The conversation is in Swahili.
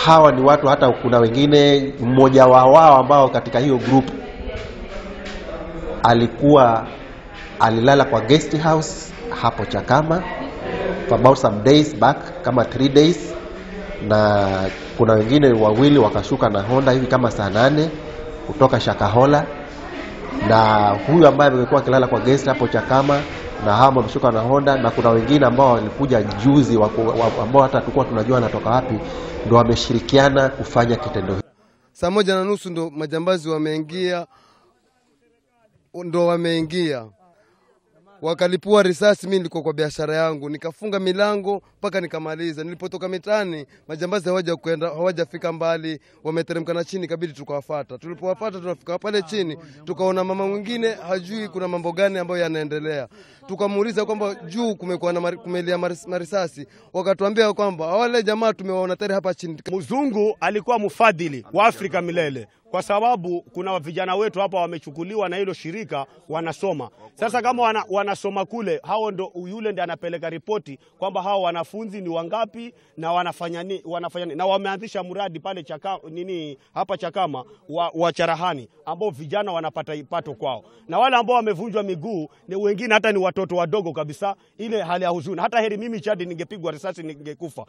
Hawa ni watu, hata kuna wengine mmoja wao ambao katika hiyo group alikuwa alilala kwa guest house hapo Chakama for about some days back, kama 3 days, na kuna wengine wawili wakashuka na Honda hivi kama saa 8 kutoka Shakahola, na huyu ambaye amekuwa akilala kwa guest hapo Chakama na hao wameshuka na Honda, na kuna wengine ambao walikuja juzi ambao hata tulikuwa tunajua wanatoka wapi, ndio wameshirikiana kufanya kitendo hiki. 1:30 ndo majambazi wameingia, wakalipua risasi. Mimi nilikuwa kwa biashara yangu, nikafunga milango mpaka nikamaliza. Nilipotoka mitaani majambazi hawajakwenda, hawajafika mbali, wameteremka na chini, ikabidi tukawafuata. Tulipowafuata tunafika pale chini, tukaona mama mwingine hajui kuna mambo gani ambayo yanaendelea. Tukamuuliza kwamba juu kumekuwa na kumelia marisasi, wakatuambia kwamba wale jamaa tumewaona tayari hapa chini. Mzungu alikuwa mfadhili wa Afrika milele, kwa sababu kuna vijana wetu hapa wamechukuliwa na hilo shirika wanasoma. Sasa kama wanasoma kule, hao ndo yule ndiye anapeleka ripoti kwamba hao wanafunzi ni wangapi na wanafanya nini, na wameanzisha mradi pale hapa Chakama wa Charahani ambao vijana wanapata ipato kwao. Na wale ambao wamevunjwa miguu ni wengine hata ni watoto wadogo kabisa, ile hali ya huzuni. Hata heri mimi Chadi ningepigwa risasi ningekufa.